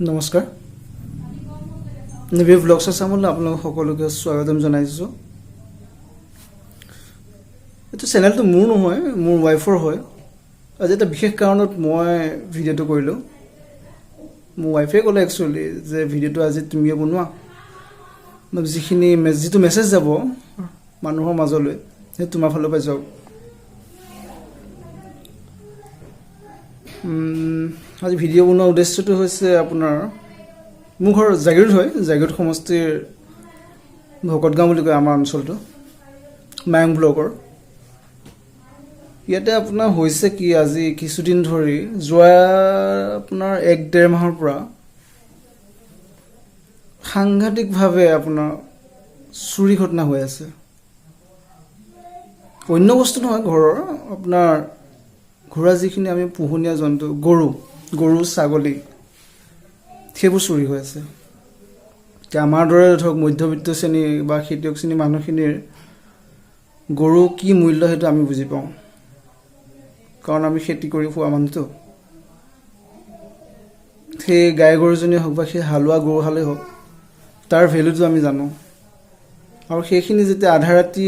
নমস্কাৰ, নিবি ব্লগছ আছামলৈ আপোনালোক সকলোকে স্বাগতম জনাইছোঁ। এইটো চেনেলটো মোৰ নহয়, মোৰ ৱাইফৰ হয়। আজি এটা বিশেষ কাৰণত মই ভিডিঅ'টো কৰিলোঁ। মোৰ ৱাইফে ক'লে একচুৱেলি যে ভিডিঅ'টো আজি তুমিয়ে বনোৱা, যিখিনি যিটো মেছেজ যাব মানুহৰ মাজলৈ সেইটো তোমাৰ ফালৰ পৰা যাওক। আজি ভিডিঅ' বনোৱাৰ উদ্দেশ্যটো হৈছে আপোনাৰ মোৰ ঘৰ জাগীৰোড হয়, জাগীৰোড সমষ্টিৰ ভকতগাঁও বুলি কয় আমাৰ অঞ্চলটো, মায়ং ব্লকৰ। ইয়াতে আপোনাৰ হৈছে কি, আজি কিছুদিন ধৰি যোৱা আপোনাৰ 1-1.5 মাহৰ পৰা সাংঘাতিকভাৱে আপোনাৰ চুৰি ঘটনা হৈ আছে। অন্য বস্তু নহয়, ঘৰৰ আপোনাৰ ঘৰুৱা যিখিনি আমি পোহনীয়া জন্তু, গৰু ছাগলী, সেইবোৰ চুৰি হৈ আছে। এতিয়া আমাৰ দৰে ধৰক মধ্যবিত্ত শ্ৰেণী বা খেতিয়ক শ্ৰেণীৰ মানুহখিনিৰ গৰু কি মূল্য সেইটো আমি বুজি পাওঁ, কাৰণ আমি খেতি কৰি খোৱা মানুহটো। সেই গাই গৰুজনীয়ে হওক বা সেই হালোৱা গৰুহালেই হওক, তাৰ ভেলুটো আমি জানো। আৰু সেইখিনি যেতিয়া আধা ৰাতি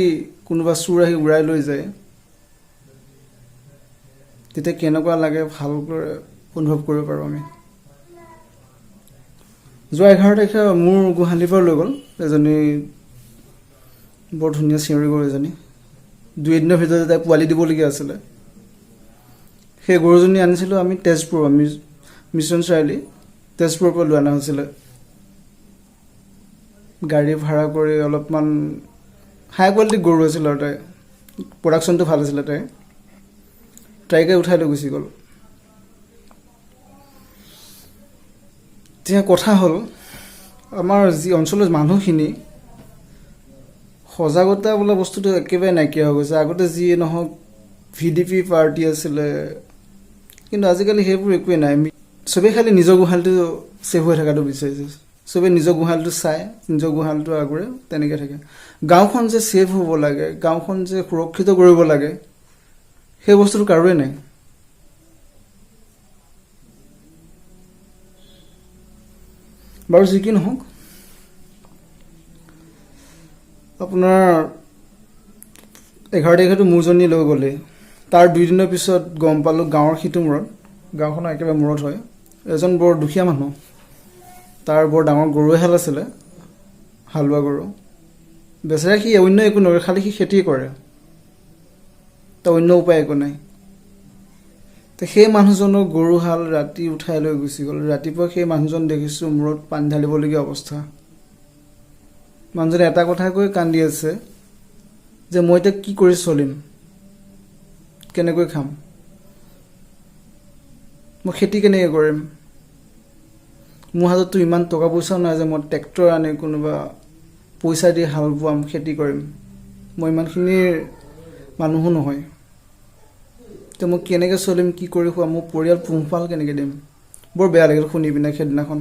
কোনোবা চোৰ আহি উৰাই লৈ যায়, তেতিয়া কেনেকুৱা লাগে ভালদৰে অনুভৱ কৰিব পাৰোঁ আমি। যোৱা 11 তাৰিখে মোৰ গোহালিৰ পৰা লৈ গ'ল এজনী বৰ ধুনীয়া চিঞৰি গৰু এজনী। 2 এদিনৰ ভিতৰতে তাই পোৱালি দিবলগীয়া আছিলে। সেই গৰুজনী আনিছিলোঁ আমি তেজপুৰ, আমি মিছন চাৰিআলি তেজপুৰৰ পৰা লৈ অনা হৈছিলে। গাড়ী ভাড়া কৰি, অলপমান হাই কোৱালিটি গৰু আছিল আৰু তাই প্ৰডাকশ্যনটো ভাল আছিলে, তাইকে উঠাই লৈ গুচি গ'ল। এতিয়া কথা হ'ল, আমাৰ যি অঞ্চলৰ মানুহখিনি সজাগতা বোলা বস্তুটো একেবাৰে নাইকিয়া হৈ গৈছে। আগতে যিয়ে নহওক ভিডিপি পাৰ্টি আছিলে, কিন্তু আজিকালি সেইবোৰ একোৱেই নাই। চবেই খালি নিজৰ গোহালিটো ছেভ হৈ থকাটো বিচাৰিছে। চবেই নিজৰ গোহালিটো চাই, নিজৰ গোহালিটো আগুৰে তেনেকৈ থাকে। গাঁওখন যে ছেভ হ'ব লাগে, গাঁওখন যে সুৰক্ষিত কৰিব লাগে, সেই বস্তুটো কাৰোৱে নাই। বাৰু যি কি নহওক, আপোনাৰ 11 তাৰিখেতো মোৰজনী লৈ গ'লেই। তাৰ 2 দিনৰ পিছত গম পালোঁ গাঁৱৰ সিটো মূৰত, গাঁওখনৰ একেবাৰে মূৰত হয়, এজন বৰ দুখীয়া মানুহ, তাৰ বৰ ডাঙৰ গৰু এহাল আছিলে, হালোৱা গৰু। বেচেৰা সি অন্য একো নকৰে, খালি সি খেতিয়ে কৰে, তাৰ অন্য উপায় একো নাই। তো সেই মানুহজনৰ গৰুহাল ৰাতি উঠাই লৈ গুচি গ'ল। ৰাতিপুৱা সেই মানুহজন দেখিছোঁ মূৰত পানী ঢালিবলগীয়া অৱস্থা। মানুহজনে এটা কথা কৈ কান্দি আছে যে মই এতিয়া কি কৰি চলিম, কেনেকৈ খাম, মই খেতি কেনেকৈ কৰিম, মোৰ হাতততো ইমান টকা পইচাও নাই যে মই ট্ৰেক্টৰ আনি কোনোবা পইচা দি হাল বোৱাম, খেতি কৰিম, মই ইমানখিনিৰ মানুহো নহয়। তো মই কেনেকৈ চলিম, কি কৰি খুৱাম, মোৰ পৰিয়াল পোহপাল কেনেকৈ দিম। বৰ বেয়া লাগিল শুনি পিনে সেইদিনাখন।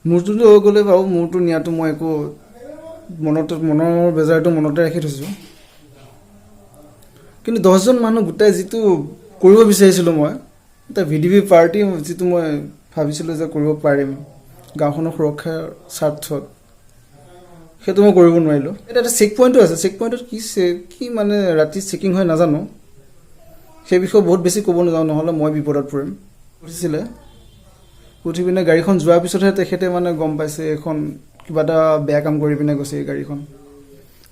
মোৰটোতো হৈ গ'লে বাৰু, মোৰটো নিয়াটো মই একো মনৰ বেজাৰটো মনতে ৰাখি থৈছোঁ। কিন্তু 10জন মানুহ গোটাই যিটো কৰিব বিচাৰিছিলোঁ মই, এটা ভিডিপি পাৰ্টি যিটো মই ভাবিছিলোঁ যে কৰিব পাৰিম গাঁওখনৰ সুৰক্ষাৰ স্বাৰ্থত, সেইটো মই কৰিব নোৱাৰিলোঁ। এতিয়া এটা চেক পইণ্টো আছে, চেক পইণ্টত কি মানে ৰাতি চেকিং হয় নাজানো, সেই বিষয়ে বহুত বেছি ক'ব নাযাওঁ, নহ'লে মই বিপদত পৰিম। উঠিছিলে, উঠি পিনে গাড়ীখন যোৱাৰ পিছতহে তেখেতে মানে গম পাইছে এইখন কিবা এটা বেয়া কাম কৰি পিনে গৈছে এই গাড়ীখন।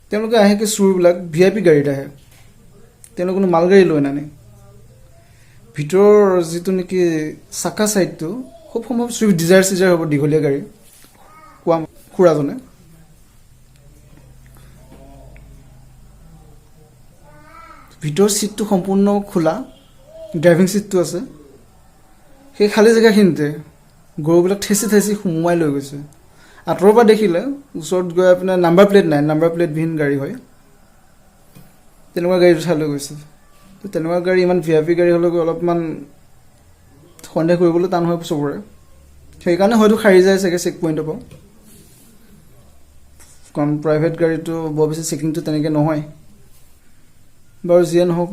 তেওঁলোকে আহে কি চোৰবিলাক ভিআইপি গাড়ীত আহে, তেওঁলোকে কোনো মালগাড়ী লৈ নানে। ভিতৰৰ যিটো নেকি চাকা চাইডটো খুব সম্ভৱ চুইফ্ট ডিজায়াৰ চিজায়াৰ হ'ব, দীঘলীয়া গাড়ী কোৱা খুৰাজনে। ভিতৰৰ চিটটো সম্পূৰ্ণ খোলা, ড্ৰাইভিং চিটটো আছে, সেই খালী জেগাখিনিতে গৰুবিলাক ঠেচি ঠেচি সোমোৱাই লৈ গৈছে। আঁতৰৰ পৰা দেখিলে, ওচৰত গৈ আপোনাৰ নাম্বাৰ প্লেট নাই, নাম্বাৰ প্লেটবিহীন গাড়ী হয়, তেনেকুৱা গাড়ী উঠাই লৈ গৈছে। তেনেকুৱা গাড়ী ইমান ভিআইপি গাড়ী হ'লেও অলপমান সন্দেহ কৰিবলৈ টান হয় চবৰে, সেইকাৰণে হয়তো সাৰি যায় চাগে চেক পইণ্টৰ পৰা, কাৰণ প্ৰাইভেট গাড়ীটো বৰ বেছি চেকিংটো তেনেকৈ নহয়। বাৰু যিয়ে নহওক,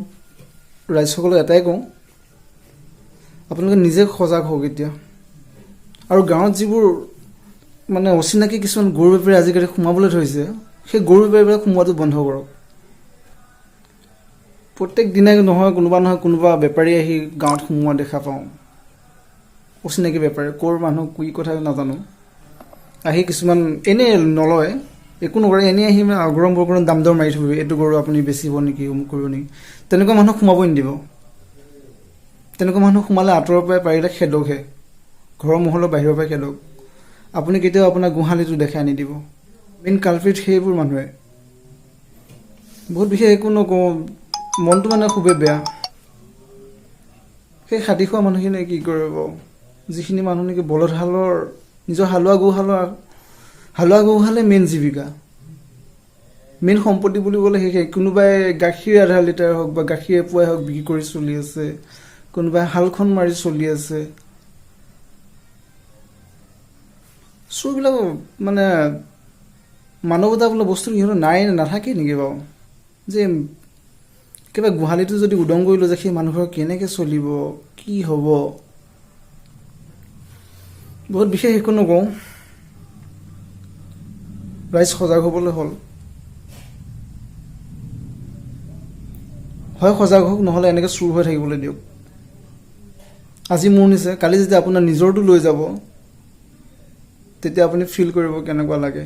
ৰাইজসকলক এটাই কওঁ আপোনালোকে নিজে সজাগ হওক এতিয়া। আৰু গাঁৱত যিবোৰ মানে অচিনাকি কিছুমান গৰু বেপাৰী আজিকালি সোমাবলৈ ধৰিছে, সেই গৰু বেপাৰীবিলাক সোমোৱাটো বন্ধ কৰক। প্ৰত্যেক দিনাই নহয় কোনোবা নহয় কোনোবা বেপাৰী আহি গাঁৱত সোমোৱা দেখা পাওঁ, অচিনাকি বেপাৰী, ক'ৰ মানুহ কি কথা নাজানো, আহি কিছুমান এনেই নলয়, একো নকৰে, এনেই আহি মানে আগৰম বগৰম দাম দৰ মাৰি থাকিব, এইটো গৰু আপুনি বেচিব নেকি, অমুক কৰিব নেকি। তেনেকুৱা মানুহ সোমাবই নিদিব। তেনেকুৱা মানুহ সোমালে আঁতৰৰ পৰাই পাৰিলে খেদকহে, ঘৰৰ মহলৰ বাহিৰৰ পৰাই খেদক। আপুনি কেতিয়াও আপোনাৰ গোহালিটো দেখাই নিদিব। মেইন কালপ্ৰিট সেইবোৰ মানুহে। বহুত বিশেষ একো নকওঁ, মনটো মানে খুবেই বেয়া। সেই খাটি খোৱা মানুহখিনিয়ে কি কৰিব, যিখিনি মানুহ নেকি বলধহালৰ নিজৰ হালোৱা গৰুহালৰ, হালোৱা গৰুহালে মেইন জীৱিকা, মেইন সম্পত্তি বুলি ক'লে সেই কোনোবাই গাখীৰ আধা লিটাৰ হওক বা গাখীৰ এপোৱাই হওক বিক্ৰী কৰি চলি আছে, কোনোবাই হালখন মাৰি চলি আছে। চোৰবিলাক মানে মানৱতা বোলা বস্তু সিহঁতৰ নাই, নাথাকে নেকি বাৰু? যে কিবা গোহালিটো যদি উদং কৰি লৈ যায়, সেই মানুহঘৰ কেনেকৈ চলিব, কি হ'ব? বহুত বিশেষ একো নকওঁ, ৰাইজ সজাগ হ'বলৈ হ'ল। হয় সজাগ হওক, নহ'লে এনেকৈ চুৰ হৈ থাকিবলৈ দিয়ক। আজি মোৰ নিছে, কালি যেতিয়া আপোনাৰ নিজৰটো লৈ যাব, তেতিয়া আপুনি ফিল কৰিব কেনেকুৱা লাগে।